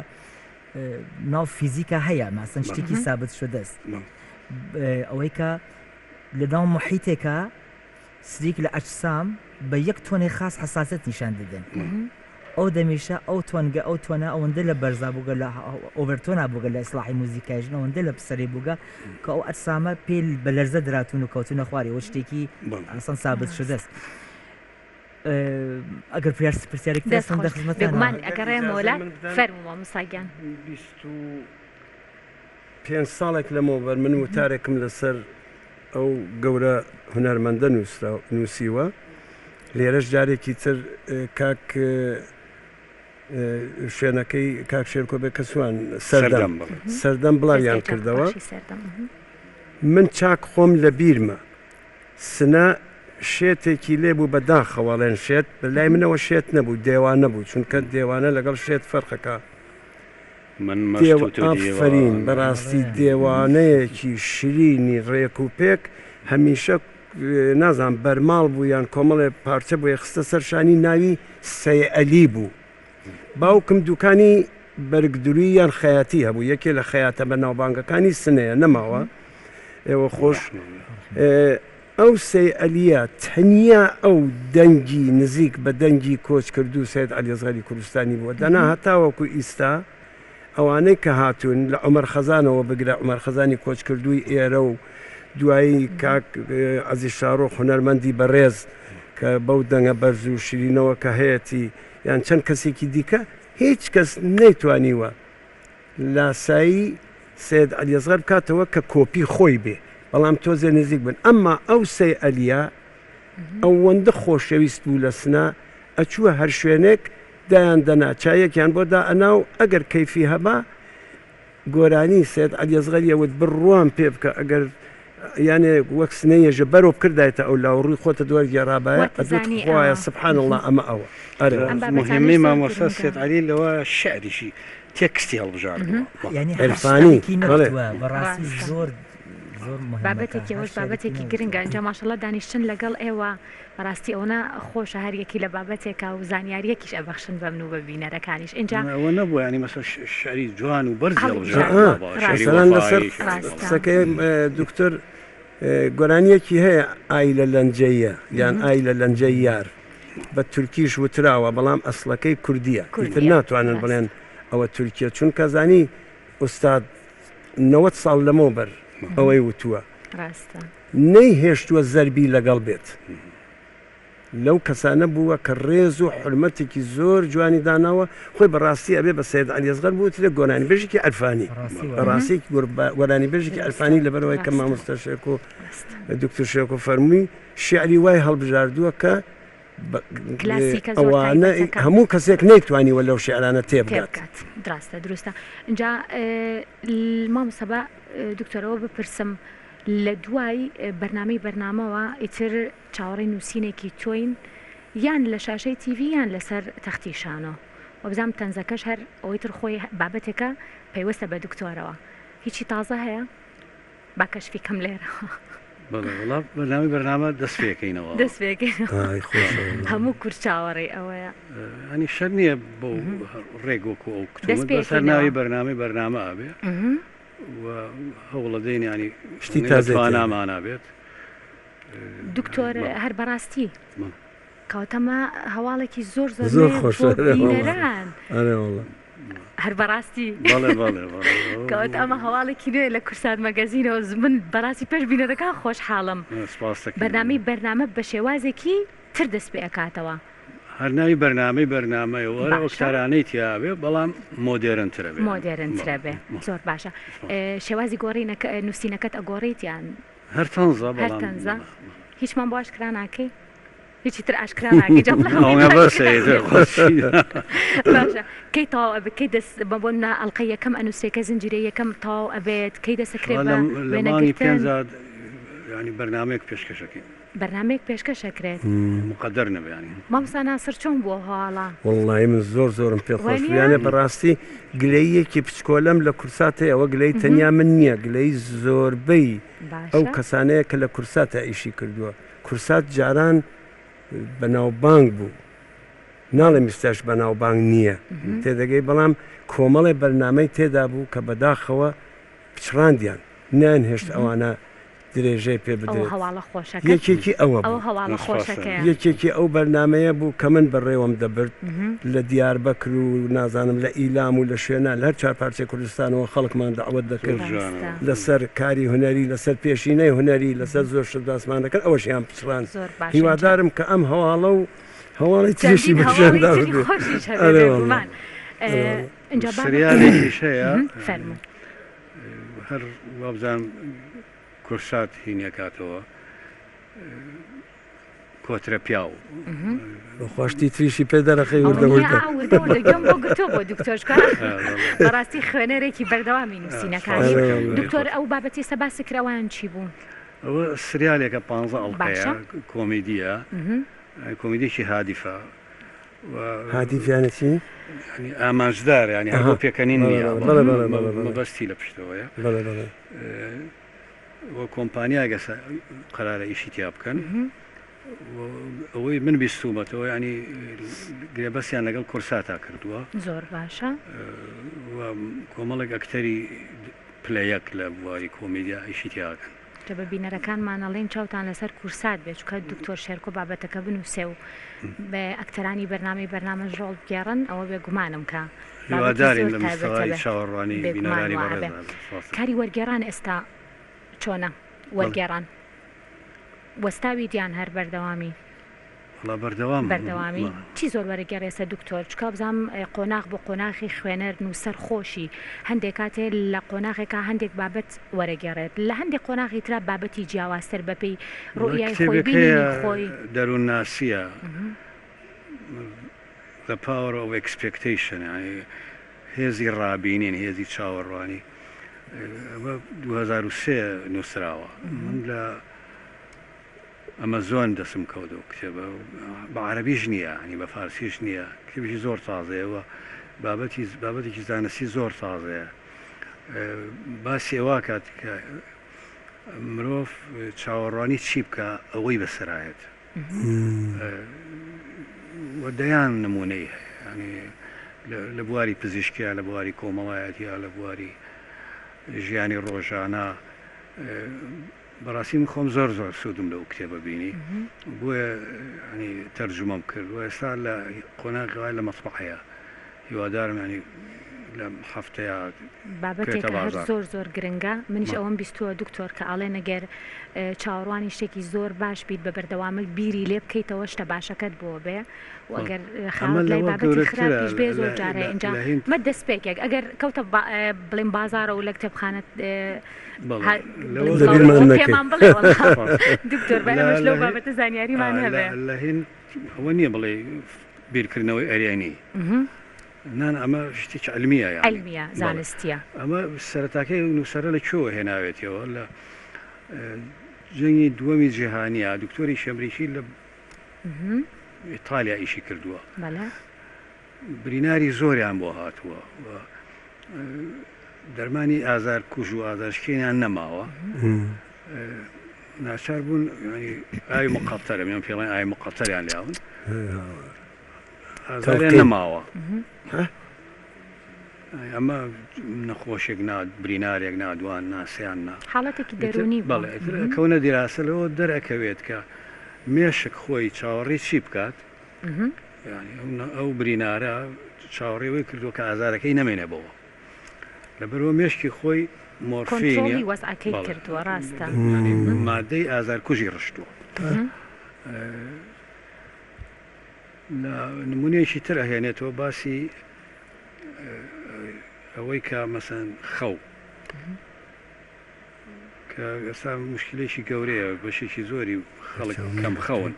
ناو فیزیکا هەیە ماسەن شتێکی سابت شدەست ئەوەی کە لە ناو محیتێکە سریک لە ئەجسام بە یەک تۆنێ خاس حەساسیەت نیشان دەدەن ئەو دەمیشە ئەو تۆنگە ئەو تۆنە ئەوەندە لە بەرزا بووگە لە ئۆڤەرتۆنا بووگە لە ئیسڵاحی موزیکایژن ئەوەندە لە سەرێ بووگە کە ئەو ئەجسامە پێ بە لەرزە دراتوون و کەوتونە خوارێ ئەوە شتێکی ئەسڵەن سابت شدەست ئەگەر پرسیارێک دەست خۆش بێگومان ئەگەڕێمەوە لات فەرموو مامۆستا گیان. 25 ساڵێک لەمەوبەر من وتارێکم لەسەر ئەو گەورە هونەرمەندە نووسیوە، لێرەش جارێکی تر کاک شوێنەکەی کاک شێرکۆ بێکەسوان سەردەم سەردەم بڵاویان کردەوە. من چاک خۆم لە بیرمە سنە شێتێکی لێ بوو بە داخەوە ئەڵێن شێت بە لای منەوە شێت نەبوو دێوانە بوو چونکە دێوانە لەگەڵ شێت فەرقەکە من مەست و تۆ ئافەرین دیوانە. بەڕاستی دێوانەیەکی شرینی ڕێک و پێک هەمیشە نازانم بەرماڵ بوو یان کۆمەڵێ پارچە بۆیە خستە سەر شانی ناوی سەیعەلی بوو باوکم دوکانی بەرگدروی یان خەیاتی هەبوو یەکێ لە خەیاتە بەناوبانگەکانی سنەیە نەماوە ئێوە خۆش ئەو سەیعەلیە تەنیا ئەو دەنگی نزیک بە دەنگی کۆچکردوو سەید عەلی ئەسغەری کوردستانی بووە دەنا هەتاوەکو ئیستا ئەوانەی کە هاتوون لە عومەر خەزانەوە بگرە عومەر خەزانی کۆچکردووی ئێرە و دوایی کاک عەزیز شاڕۆخ هونەرمەندی بەڕێز کە بەو دەنگە بەرز و شیرینەوە کە هەیەتی یان چەند کەسێکی دیکە هیچ کەس نەیتوانیوە لاسایی سەید عەلی ئەسغەر بکاتەوە کە کۆپی خۆی بێ بەڵام تۆزێ نزیک بن ئەمما ئەو سەی عەلیە ئەوەندە خۆشەویست بوو لە سنە ئەچووە هەر شوێنێک دایان دەنا چایەکیان بۆ دائەنا و ئەگەر کەیفی هەبا گۆرانی سەید عەلی ئەسغەری ئەوت بڕوام پێ بکە ئەگەر یانێ وەک سنەیەژە بەرۆ بکردایتە ئەو لاو ڕووی خۆتە دووەر گێڕابایە ئەدوت واتزانی خوایە ئەوە سبحان اللە ئەمە ئەوە ئەرێ ئەم بابەتانەش مهمەی زۆر مامۆستا گرنگە. سێد عەلی لەوە شعریشی تێکستی هەڵبژاردووە. یانی هەر عرفانی شعرێکی بەڵێ. نەوتوە بەڕاستی ڕاستە. زۆر زۆر مهمە کە بابەتێکی هەر ئەوەش شعرێکی بابەتێکی نەوتوە. گرنگە ئینجا ماشەڵا دانیشتن لەگەڵ ئێوە بەڕاستی ئەوەنە خۆشە هەر یەکی لە بابەتێکا و زانیاریەکیش ئەبەخشن بەمن و بە بینەرەکانیش ئینجا. ئەوە نەبووە یانی مەسەلەن شعری جوان و بەرزی هەڵیبژاردووە هەڵبژاردووە ئا بابا شعری ڕاستە مەسەلەن لەسەر وەفایی شعری ڕاستە. بەڵێ. قسەکەی دکتۆر گۆرانیەکی هەیە ئای لە لەنجەیە یان ئای لە لەنجەی یار بە تورکیش وتراوە بەڵام ئەسڵەکەی کوردیە ئیتر کوردیە ناتوانن ڕاستە. بڵێن ئەوە تورکیە چونکە زانی ئوستاد 90 ساڵ لەمەوبەر ئەوەی وتووە ڕاستە. نەیهێشتووە زەربی لەگەڵ بێت لەو کەسانە بووە کە ڕێز و حورمەتێکی زۆر جوانی داناوە، خۆی بە ڕاستی ئەبێ بە سەید عەلی ئەسغەر بوترێ گۆرانیبێژێکی عرفانی، بە ڕاستی گۆرانیبێژێکی عرفانی لەبەرئەوەی کە مامۆستا شێرکۆ دکتور شێرکۆ فەرمووی شیعری وای هەڵبژاردووە کە ئەوانە هەموو کەسێک نەیتوانیوە لەو شیعرانە تێبگات. ڕاستە دروستە ئینجا مامۆستا با دکتۆرەوە بپرسم لە دوای بەرنامەی بەرنامەوە ئیتر چاوەڕێی نووسینێکی تۆین یان لە شاشەی تیڤی یان لەسەر تەختی شانۆ وابزانم تەنزەکەش هەر ئەوەی تر خۆی بابەتێکە پەیوەستە بە دکتۆرەوە هیچی تازە هەیە با کەشفی کەم لێرەوە. بەڵێ وەڵا بەرنامەی بەرنامە دەست پێکەینەوە. دەست پێکەینەوە. ئای خۆشە وەڵا. هەموو کورد چاوەڕێی ئەوەیە. ئەنی شەرت نییە بەو ڕێک وەکو ئەو دەست کتومت بەس هەر پێکەینەوە. ناوی بەرنامەی بەرنامە ئەبێ و هەوڵەدەین یانی شتی لە تازەی تێ بێ. توانامانا بێت. دکتۆر هەر بەڕاستی کەواتە ئەمە هەواڵێکی زۆر زۆر زۆر نوێیە خۆشە بۆ ئەرێ وەڵا بینەران ئەرێ وەڵا. هەر بەڕاستی بەڵێ بەڵێ بەڵێ کەواتە ئەمە هەواڵێکی نوێیە لە کورسات مەگەزینەوە من بەڕاستی پێش بینەرەکان خۆشحاڵم سپاس دەکەین. بەرنامەی بەرنامە بە شێوازێکی تر دەست پێ ئەکاتەوە. هەر ناوی بەرنامەی بەرنامەیە و هەر ئەو باشە. کارانەی تیا بێ بەڵام مۆدێرنترە بێ. مۆدێرنترە بێ زۆر باشە شێوازی گۆڕینەکە نووسینەکەت ئەگۆڕیت یان؟ هەر تەنزە هەر بەڵام تەنزە هیچمان بۆ ئاشکرا ناکەی هیچی تر ئاشکرا ناکەی جا بڵێ هەمووی ئەوە بەسە ئاشکرا ئیتر خۆشی باشە کەی تەواو ئەبێ کەی دەست بە بۆ نمونە ئەڵقەی یەکەم ئەنووسرێ کە زنجیرەی یەکەم تەواو ئەبێت کەی دەسەکرێ شڵا بە لە مانگی وێنەگرتن پێنجا یانی بەرنامەیەک پێشکەشەکەین. بەرنامەیەک پێشکەش ئەکرێت. مقەدەر نەبێ یانی. مامۆستا ناسر چۆن بوو ئەو هەواڵە؟ وەڵڵاهی من زۆر زۆرم پێ خۆش بوو وانیە؟ یانێ بەڕاستی گلەییەکی پچکۆلەم لە کورسات هەیە ئەوە گلەیی تەنیا من نییە گلەیی زۆربەی ئەو باشە. کەسانەیە کە لە کورساتا ئیشی کردووە کورسات جاران بەناوبانگ بوو ناڵێم ئیستاش بەناوبانگ نییە تێدەگەی بەڵام کۆمەڵێ بەرنامەی تێدا بوو کە بەداخەوە پچڕاندیان نەیانهێشت ئەوانە درێژەی پێ ئەوە بدرێت. هەواڵە خۆشەکە یەکێکی ئەوە ئەوە بوو. هەواڵە سپاس. خۆشەکەیە. یەکێکی ئەو بەرنامەیە بوو کە من بەڕێوەم دەبرد لە دیاربەکر و نازانم لە ئیلام و لە شوێنان لە هەر چوار پارچەی کوردستانەوە خەڵکمان دەعوەت زۆر دەکرد جوانە. ڕاستە. لەسەر کاری هونەری لەسەر پێشینەی هونەری لەسەر زۆر شت باسمان دەکرد ئەوەشیان پچڕاند. زۆر باشە ئینجا. هیوادارم کە ئەم هەواڵە و هەواڵی تریشی چەندین بە هەواڵی شوێندا تری ببێ. خۆشیش هەبێ ئەرێ وەڵڵا. بێگومان. ئەرێ وەڵڵا. ئینجا بابەتی سریالێکیش هەیە فەرموو. هەر وابزانم کورسات هینی ئەکاتەوە کۆترە پیاو. بەخوا شتی تریشی پێ دەرەخەی ئەوە وردە نییە وردە. ئا وردە وردە گوێم بۆ گرتووە بۆ دکتۆرشکا بەڕاستی خوێنەرێکی بەردەوامی نووسینەکانی. سپاس دەکەم دکتۆر ئەو بابەتی ئێستا باست کرد ئەوان چی بوو؟ ئەوە سریالێکە پانزە ئەڵقەیە باشە. کۆمیدیە کۆمیدیەکی هادیفە هادیف یانی چی؟ یانی ئامانجدار یانی هەر بۆ پێکەنین نییە مەبەستی لە پشتەوەیە و کۆمپانیایەک ئێستا قەرارە ئیشی تیا بکەن ئەوەی من بیستومەتەوە ینی گرێبەستیان لەگەڵ کورساتا کردووە زۆر باشە و کۆمەڵێک ئەکتەری پلە یەک لە بواری کۆمیدیا ئیشی تیاکەن. جا بە بینەرەکانمان ئەڵێین چاوتان لەسەر کورسات بێت چونکە دکتۆر شێرکۆ بابەتەکە بنوسێ و ئەکتەرانی بەرنامەی بەرنامەش ڕۆڵ بگێڕن ئەوە بێ گومانم کە بابەتی هیوادارین زۆر لە تایبەتە مستەوای بێ چاوەڕوانی بێگومان بینەرانی وا بەڕێز ئەبێ ئەبێت. سپاس. کاری وەرگێڕان ئێستا چۆنە بەڵێ. وەرگێڕان وەستاویت یان هەر بەردەوامی؟ وەڵا بەردەوامم. بەردەوامی بەڵێ. چی زۆر وەرەگێڕی ئێستا دکتۆر چونکە وابزانم قۆناغ بۆ قۆناغی خوێنەر نووسەر خۆشی هەندێک کاتێ لە قۆناغێکا هەندێک بابەت وەرەگێڕێت لە هەندێک قۆناغی ترا بابەتی جیاوازتر بەپێی وەڵا ڕوئیای خۆی کتێبێک بینینی هەیە خۆی. دەروونناسییە The Power of Expectation یانی هێزی ڕابینین هێزی چاوەڕوانی ئەمە 2003 نووسراوە من لە ئەمەزۆن دەسم کەوت ئەو کتێبە بە عەرەبیش نییە ینی بە فارسیش نییە کتێبێکی زۆر تازەیە و بابەتی بابەتێکی زانستی زۆر تازەیە باسی ئەوە کات کە مرۆڤ چاوەڕوانی چی بکە ئەوەی بەسەرایەت و دەیان نمونەی هەیە ینی لە بواری پزیشکیا لە بواری کۆمەڵایەتیا لە بواری ژیانی ڕۆژانە بەڕاستی من خۆم زۆر زۆر سوودم لەو کتێبە بینی بۆیە ینی تەرجومەم کرد و ئێستا لە قۆناغی وای لە مەتبەعەیە هیوادارم ینی لە هەفتەیە بابەتێکە هەر زۆر زۆر گرنگە منیش ئەوەم بیستووە دکتۆر کە ئاڵێن ئەگەر چاوەڕوانی شتێکی زۆر باش بیت بە بەردەوامی بیری لێ بکەیتەوە شتە باشەکەت بۆ بێ و ئەگەر خراپ لای بابەتی خراپیش بێ زۆر جارێ ئینجا مە دەستپێکێک ئەگەر کەوتە بڵێم بازارە و لە کتێبخانە پێمان بڵێ دکتۆر بە ئێمەش لەو بابەتە زانیاریمان هەبێ. لە هیند ئەوە نییە بڵێ بیرکردنەوەی ئەرێنی نان ئەمە شتێکی علمیە یانی علمیە زانستیە ئەمە سەرەتاکەی نووسەرە لە کوێوە هێناوێتیەوە لە جەنگی دووەمی جیهانیە دکتۆری ئەمریکی لە ئیتالیا ئیشی کردووە بریناری زۆریان بۆ هاتووە و دەرمانی ئازار کوژ و ئازارشکێنیان نەماوە ناچار بوون ئاوی مقەتەرە میان پێڵێن ئاوی مقەتەریان لیاون ئازاریان نەماوە ئەمە نەخۆشێک نا برینارێک نادوان ناسیان نا حاڵەتێکی دەرونی بەڵێ کەونە دیراسە لەوە دەرەکەوێت کە مێشک خۆی چاوەڕێی چی بکات یانی ئەو برینارە چاوەڕێی ئەوەی کردووە کە ئازارەکەی نەمێنێ بەوە لەبەرئەوە مێشکی خۆی مۆرفین کۆنترۆڵی وەزعەکەی کردووە ڕاستە یانی مادەی ئازارکوژی ڕشتووە لە نمونەیەکی تر ئەهێنێتەوە باسی ئەوەی کە مەسەن خەو کە ئێستا موشکیلەیەکی گەورەیە بەشێکی زۆری خەڵک کەم خەون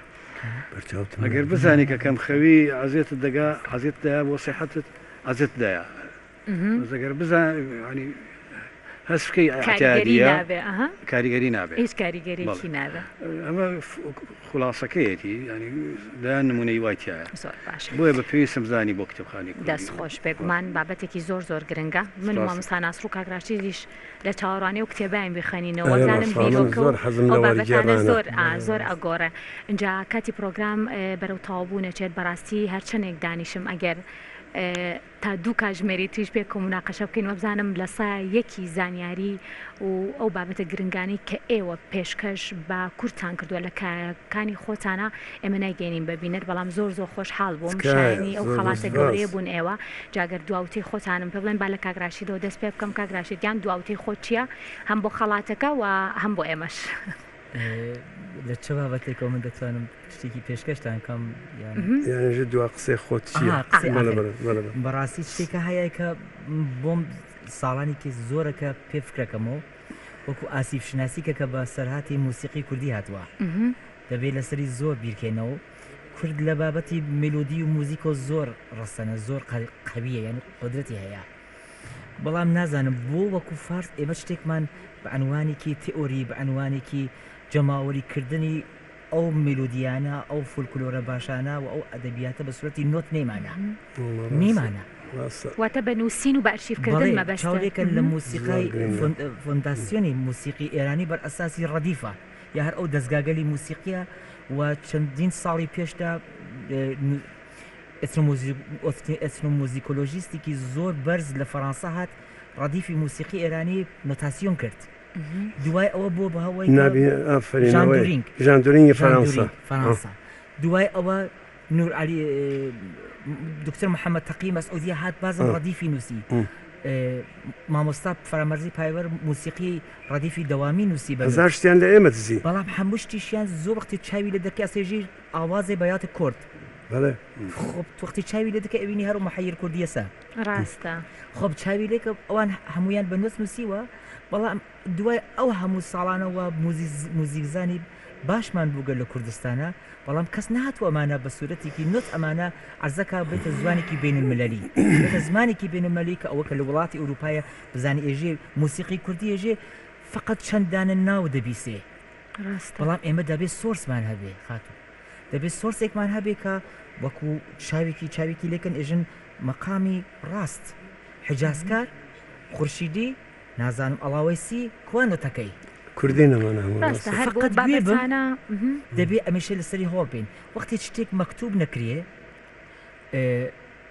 ئەگەر بزانی کە کەم خەوی عزیێتت دەگا عزیێت دەیا بۆ سیحەتت عزیێت دەیا ئەگەر بزانی. هەست بکەی کاریگەری ئیعتیادیە نابێ ئەها کاریگەری نابێ هیچ کاریگەرێکی بەڵێ نابێ. ئەمە خوڵاسەکەیەتی یانی دەیان نمونەی وای تیایە زۆر باشە. بۆیە بە پێویستم زانی بۆ کتێبخانەی کوردی. دەست خۆش بێگومان بابەتێکی زۆر زۆر گرنگە من و سپاست. مامۆستا ناسر و کاک راشیدیش لە چاوەڕوانی ئەو کتێبەین بیخوێنینەوە ئەرێ وابزانم ڕاستە من بیرۆکە و زۆر حەزم ئەو لە بابەتانە وەرگێڕانە. زۆر ئا بەڵێ زۆر ڕاستە. ئەگۆڕێ ئینجا کاتی پڕۆگرام بەرەو تەواوبوون ئەچێت بەڕاستی هەرچەنێک دانیشم ئەگەر تا دوو کاژمێری تریش پێکەوە موناقەشە بکەین وابزانم لە سا یەکی زانیاری و ئەو بابەتە گرنگانەی کە ئێوە پێشکەش بە کوردتان کردووە لە کایەکانی خۆتانا ئێمە نایگەینین بە بینەر بەڵام زۆر زۆر خۆشحاڵ بووم تکایە شایەنی ئەو زۆر زۆر خەڵاتە سپاس. گەورەیە بوون ئێوە جا گەر دوا وتەی خۆتانم پێ بڵێن با لە کاک راشیدەوە دەست پێ بکەم کاک راشید گیان دوا وتەی خۆت چییە هەم بۆ خەڵاتەکە و هەم بۆ ئێمەش. لە چ بابەتێکەوە من دەتوانم شتێکی پێشکەشتان کەم یان یانیش دوا قسەی خۆت چییە؟ ئەها قسەی بەڵێ ئاخر بەڵێ بەڵێ بەڵێ. بەڕاستی شتێکە هەیە کە بۆم ساڵانێکی زۆرە کە پێ فکرەکەمەوە وەکو ئاسیف شناسی کە کە بە سەرهاتی موسیقی کوردی هاتووە دەبێ لەسەری زۆر بیرکەینەوە کورد لە بابەتی مێلۆدی و موزیکۆ زۆر ڕەسەنە زۆر قەویە یانی قودرەتی هەیە بەڵام نازانم بۆ وەکو فارس ئێمە شتێکمان بە عەنوانێکی تئۆری بە عەنوانێکی جەماوەری کردنی ئەو مێلۆدیانە ئەو فولکلۆرە باشانە و ئەو ئەدەبیاتە بە سورەتی نۆت نەیمانە نیمانە. واتە بە نووسین و بە ئەرشیف کردن بەڵێ مەبەستت؟ چاو لێکە لە موسیقای فۆنداسیۆنی موسیقی ئێرانی بەر ئەساسی ڕەدیفە یا هەر ئەو دەزگاگەلی موسیقیە و چەندین ساڵی پێشدا ئێتنۆموزیکۆلۆژیستێکی زۆر بەرز لە فەرانسە هات ڕەدیفی موسیقی ئێرانی نۆتاسیۆن کرد. دوای ئەوە بووە بە هەوەی کە نابی ئافەرین ژان ئەوەیە دورینگ ژان دورینگی ژان فەرانسە دورینگ فەرانسە دوای ئەوە نور عەلی دکتۆر محەممەد تەقی مەسعودی هات بازم ڕەدیفی نووسی مامۆستا فەرامەرزی پایوەر موسیقی ڕەدیفی دەوامی نووسی بە هەزار شتیان لە ئێمە دزی. بەڵام هەموو شتیشیان زۆر وەختی چاوی لێ دەکەی ئەسێژی ئاوازێ بەیات کورد بەڵێ. خۆ وەختی چاوی لێ دەکەی ئەوینی هەر محەیر کوردیەسە. ڕاستە. خۆ چاوی لێکە ئەوان هەموویان بە نووس نووسیوە بەڵام دوای ئەو هەموو ساڵانە وا موزیکزانی باشمان بووگە لە کوردستانا بەڵام کەس نەهاتووە ئەمانە بە سورەتێکی نوت ئەمانە عەرزەکا بێتە زوانێکی بین المللی بێتە زمانێکی بین المللی کە ئەوە کە لە وڵاتی ئەوروپایە بزانی ئێژێ موسیقی کوردی ئێژێ فقط چەند دانە ناو دەبیسێ ڕاستە. بەڵام ئێمە دەبێ سۆرسمان هەبێ خاتوو دەبێ سۆرسێکمان هەبێ کە وەکو چاوێکی چاوێکی لێکەن ئێژن مەقامی ڕاست حجازکار خورشیدی نازانم ئەڵاوەیسی کوا نۆتەکەی. کوردی نەمانە هەموو ڕاستە ڕاستە. هەر بۆ فەقەت گوێ بم بابەتانە. دەبێ ئەمیشە لەسەری هۆڵ بین وەختی شتێک مەکتوب نەکرێ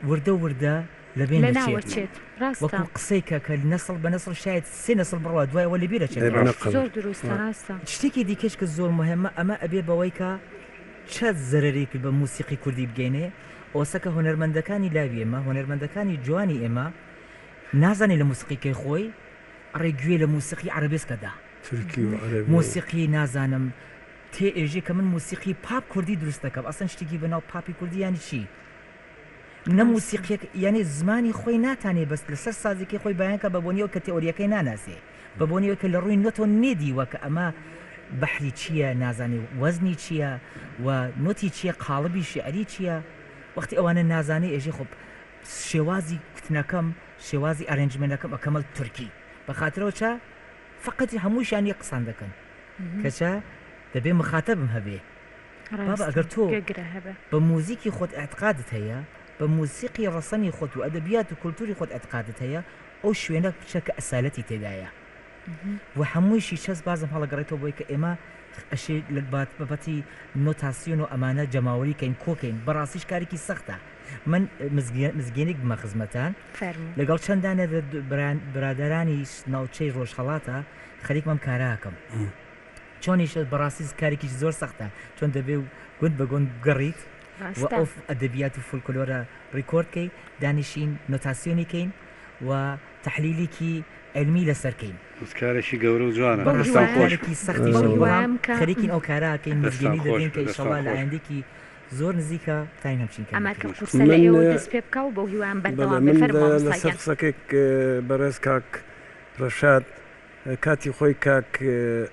وردە وردە لەبەین لە دەچێت ناوەچێت ڕاستە. وەکو قسەی کە کە نەسڵ بە نەسڵ شاید سێ نەسڵ بڕوا دوای ئەوە لەبیر دەی بە ئەچێتەوە. نەقڵ. زۆر دروستە ڕاستە. شتێکی دیکەش کە زۆر مهمە ئەمە ئەبێ بەوەی کە چە زەرەرێک بە موسیقی کوردی بگەینێ ئەوەسە کە هونەرمەندەکانی لاوی ئێمە هونەرمەندەکانی جوانی ئێمە نازانێ لە موسیقیکەی خۆی ئەڕێ گوێ لە موسیقی عەرەبێسکە دا. تورکی و عەرەبی و. موسیقی نازانم تێ ئێژێ کە من موسیقی پاپ کوردی دروست دەکەم ئەسڵەن شتێکی بە ناو پاپی کوردی یانی چی؟ نە ڕاستە. موسیقیەک یانی زمانی خۆی ناتانێ بەس لەسەر سازەکەی خۆی بەیان کا بە بۆنی ئەوە کە تئۆریەکەی ناناسێ بە بۆنی ئەوە کە لە ڕووی نۆتەوە نێدیوە کە ئەمە بەحری چییە نازانێ وەزنی چییە و نۆتی چییە قاڵبی شیعری چییە وەختی ئەوانە نازانێ ئێژێ خۆ شێوازی کوتنەکەم شێوازی ئەرێنجمێنەکەم ئەکەمە تورکی بە خاترەوە چا فەقەت هەمووشیان یەک قسان دەکەن کەچە دەبێ مخاتەبم هەبێ بابە ڕاستە ئەگەر تۆ گوێگرە هەبێ. بە موزیکی خۆت ئیعتقادت هەیە بە موسیقی ڕەسەنی خۆت و ئەدەبیات و کولتوری خۆت ئیعتقادت هەیە ئەو شوێنە بچە کە ئەسالەتی تێدایە و هەموویشی چەس بازم هەڵەگەڕێتەوە بۆی کە ئێمە ئەشێ لە بابەتی نۆتاسیۆن و ئەمانە جەماوەری کەین کۆکەین بەڕاستیش کارێکی سەختە من مزگێنێک بمە خزمەتان فەرموو. لەگەڵ چەند دانە لە برادەرانی ناوچەی ڕۆژهەڵاتە خەریکم ئەم کارە ئەکەم چۆنیشە بەڕاستی کارێکیش زۆر سەختە چۆن دەبێ گوند بە گوند بگەڕیت و ڕاستە. ئەو ئەدەبیات و فولکلۆرە ڕیکۆرد کەی دانیشین نۆتاسیۆنی کەین و تەحلیلێکی عیلمی لەسەر کەین. کارێکی گەورە و جوانە. بەو دەستان هیوایەم خۆش. کارێکی سەختیشە بەو بەڵام هیوایەم کە خەریکین ئەو کارە ئەکەین دەستان مزگێنی خۆش دەدەین کە بێ، دەستان ئیشەڵا لە خۆش. ئایندەیەکی زۆر نزیکە تاین هەمچین کار ئەمە بکەین. کە قورسە لە من ئێوە دەست پێ بکا و بەو هیوایەم بەڵێ بەردەوام بێ من فەرموو مامۆستا لەسەر گیان. قسەکەی بەڕێز کاک ڕەشاد کاتی خۆی کاک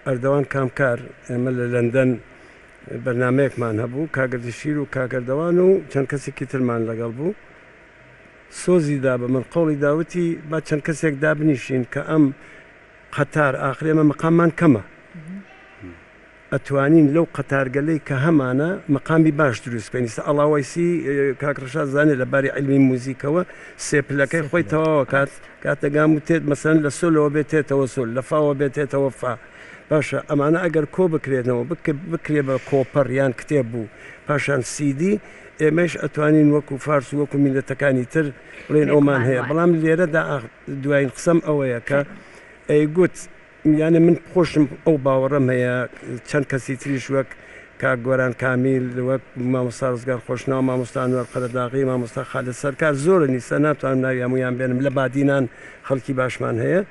ئەردەوان کامکار ئێمە لە لەندەن بەرنامەیەکمان هەبوو کاک گردشیر و کاک ئەردەوان و چەند کەسێکی ترمان لەگەڵ بوو سۆزی دا بە من قەوڵی دا وتی با چەند کەسێک دابنیشین کە ئەم قەتار، ئاخر ئێمە مەقاممان کەمە، ئەتوانین لەو قەتارگەلەی کە هەمانە مەقامی باش دروست بکەین. ئیستا ئەڵاوەیسی کاک ڕەشاد زانێ لە باری عیلمی موزیکەوە سێ پلەکەی خۆی تەواوە کات کاتە گام و تێت مەسەن لە سۆلەوە بێت تێتەوە سۆل لە فاوە بێت تێتەوە فا باشە ئەمانە ئەگەر کۆ بکرێنەوە بکرێ بە کۆپەڕ یان کتێب بوو پاشان سیدی ئێمەش ئەتوانین وەکو فارس و وەکو میلەتەکانی تر بڵێن ئەومان هەیە بەڵام لێرەدا دوایین قسەم ئەوەیە کە ئەیگوت یانێ من خۆشم ئەو باوەڕەم هەیە چەند کەسی تریش وەک کاک گۆران کامیل وەک مامۆستا ڕزگار خۆشناو مامۆستا ئەنوەر قەرەداغی مامۆستا خالد سەرکار زۆرن ئیستا ناتوانم ناوی هەموویان بێنم لە بادینان خەڵکی باشمان هەیە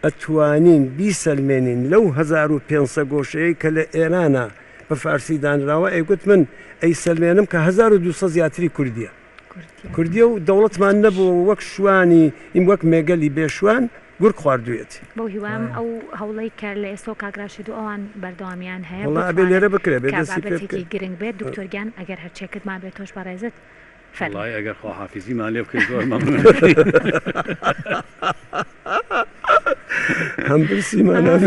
ئەتوانین بیسەلمێنین لەو 1500 گۆشەیەی کە لە ئێرانە بە فارسی دانراوە ئەیگوت من ئەیسەلمێنم کە 1200 زیاتری کوردیە کوردیە و دەوڵەتمان نەبووە وەک شوانی وەک مێگەلی بێ شوان گورگ خواردوویەتی. بەو هیوایەم ئەو هەوڵەی کە لە ئێستەوە کاک راشد و ئەوان بەردەوامیان هەیە وەڵا ئەبێ بتوانن لێرە بکرێ ئەبێ کە دەستی پێ بابەتێکی بکەی. گرنگ بێت دکتۆر گیان ئەگەر هەرچێکت مابێت تۆش بەڕێزت فەرموو. وەڵایی ئەگەر خواحافیزیمان لێ بکەی زۆر مەمنون دەبین. هەم برسیمان هەم.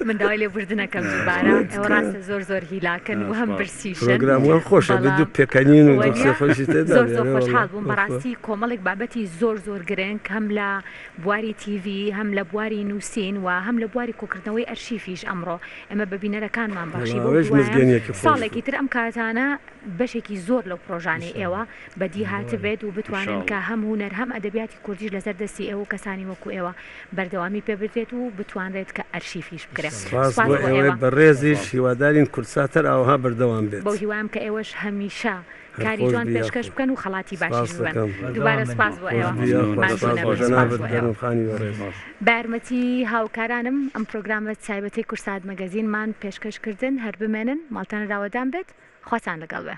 من داوای لێبوردنەکەم دووبارە ئێوە ڕاستە زۆر زۆر هیلاکن و هەم برسیشن پرۆگرام وان خۆشە بێ بەڵام دوو پێکەنین و دوو وەنیە قسەی خۆشی تێدا زۆر بێ زۆر ئەرێ وەڵا خۆشحاڵ بووم بەخوا. بەڕاستی کۆمەڵێک بابەتی زۆر زۆر گرنگ هەم لە بواری تیڤی هەم لە بواری نووسین و هەم لە بواری کۆکردنەوەی ئەرشیفیش ئەمڕۆ ئێمە بە بینەرەکانمان وەڵا بەخشی بەو ئەوەیش هیوایەم مزگێنیەکی خۆش ساڵێکی بوو. تر ئەم کاتانە بەشێکی زۆر لەو پرۆژانەی ئێوە بەدی هاتبێت و بتوانن کە هەم هونەر هەم ئەدەبیاتی کوردیش لەسەر دەستی ئێوە و کەسانی وەکو ئێوە بەردەوامی پێ بدرێت و بتوانرێت کە ئەرشیفیش بکرێ. سپاس سپاس بۆ بۆ ئێوەی ئێوە. بەڕێزیش هیوادارین کوردساتر ئاوها بەردەوام بێت. بەو هیوایەم کە ئێوەش هەمیشە هەر کاری خۆش جوان بی پێشکەش یاخوا. بکەن و خەڵاتی باشیش سپاست ببەن. دەکەم. دووبارە بەردەوام بن. سپاس بۆ خۆش ئێوە. بی یاخوا. ماندوو سپاس بۆ نەبن. سپاس جەنابت بۆ ئێوە. گەرم خانی بەڕێز. بە یارمەتی هاوکارانم ئەم پرۆگرامە تایبەتەی کوردسات مەگەزینمان پێشکەش کردن. هەر بمێنن. ماڵتان ئاوەدان بێت. خواتان لەگەڵ بێ.